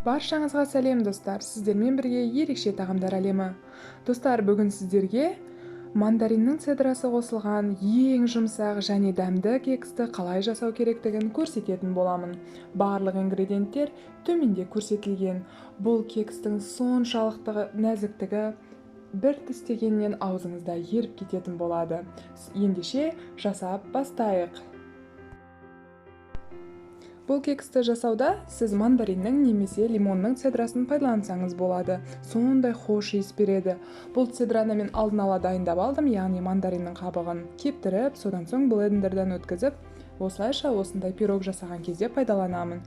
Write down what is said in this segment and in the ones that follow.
Баршаңызға сәлем достар, сіздермен бірге ерекше тағамдар әлемі. Достар, бүгін сіздерге мандариннің цедрасы қосылған ең жұмсақ және дәмді кексті қалай жасау керектігін көрсететін боламын. Барлық ингредиенттер төменде көрсетілген. Бұл кекстің соншалықты нәзіктігі бір тістегеннен аузыңызда еріп кететін болады. Ендеше жасап бастайық. Бұл кексті жасауда сіз мандариннің немесе лимонның цедрасын пайдалансаңыз болады. Сондай хош иіс береді. Бұл цедраны мен алдын ала дайындап алдым, яғни мандариннің қабығын кептіріп, содан соң блендерден өткізіп, осылайша осындай пирог жасаған кезде пайдаланамын.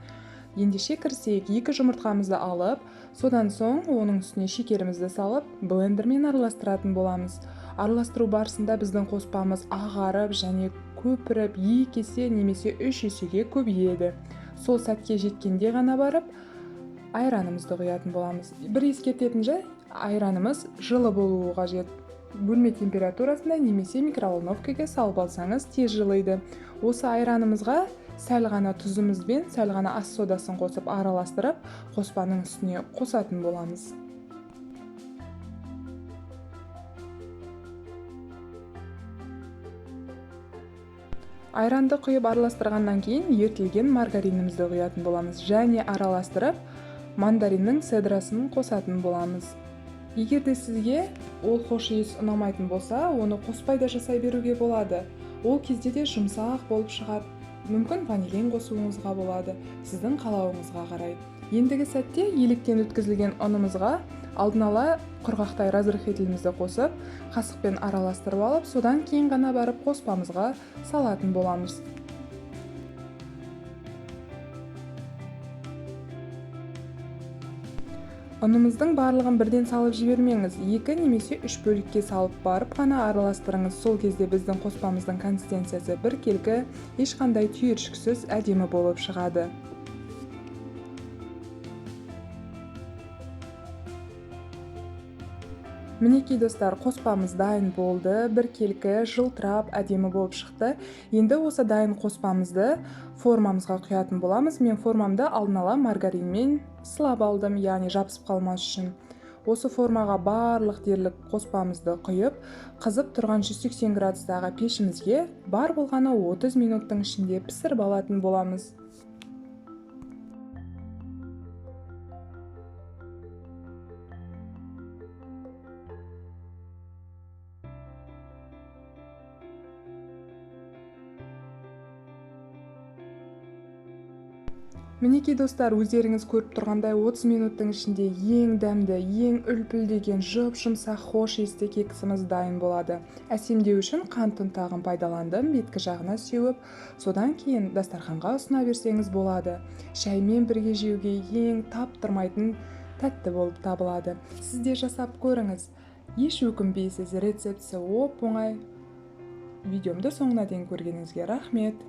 Ендеше кірісейік. 2 жұмыртқамызды алып, содан соң оның үстіне шекерімізді салып, блендермен араластыратын боламыз. Араластыру барысында біздің қоспамыз ағарып және көпіріп 2 есе немесе 3 есеге көбейеді. Сол сәтке жеткенде ғана барып айранымызды құятын боламыз. Бір ескертетін жай, айранымыз жылы болуы қажет. Бөлме температурасында немесе микроволновкаға салып алсаңыз тез жылиды. Осы айранымызға сәл ғана тұзымызбен сәл ғана ас содасын қосып араластырып, қоспаның үстіне қосатын боламыз. Айранды құйып араластырғаннан кейін ерітілген маргаринімізді құятын боламыз және араластырып мандариннің цедрасын қосатын боламыз. Егер де сізге ол хош иіс ұнамайтын болса, оны қоспай да жасай беруге болады. Ол кезде де жұмсақ болып шығады. Мүмкін ванилин қосуыңызға болады, сіздің қалауыңызға қарай. Ендігі сәтте електен өткізілген ұнымызға алдын ала құрғақтай разрыхлителімізді қосып, қасықпен араластырып алып, содан кейін ғана барып қоспамызға салатын боламыз. Ұнымыздың барлығын бірден салып жібермеңіз, 2 немесе 3 бөлікке салып барып ғана араластырыңыз. Сол кезде біздің қоспамыздың консистенциясы біркелкі, ешқандай түйіршіксіз әдемі болып шығады. Мінекей достар, қоспамыз дайын болды, біркелкі, жылтырап, әдемі болып шықты. Енді осы дайын қоспамызды формамызға құятын боламыз. Мен формамды алдын ала маргаринмен сылап алдым, яғни жабысып қалмас үшін. Осы формаға барлық дерлік қоспамызды құйып, қызып тұрған 180 градустағы пешімізге бар болғаны 30 минуттың ішінде пісіріп алатын боламыз. Мінекей достар, өздеріңіз көріп тұрғандай 30 минуттың ішінде ең дәмді, ең үлпілдеген, жұп-жұмсақ, хош иісті кексіміз дайын болады. Әсемдеу үшін қант ұнтағын пайдаландым, беткі жағына сеуіп, содан кейін дастарханға ұсына берсеңіз болады. Шаймен бірге жеуге ең таптырмайтын тәтті болып табылады. Сіз де жасап көріңіз, еш өкінбейсіз, рецептісі оп-оңай. Видеомды соңына дейін көргеніңізге рахмет.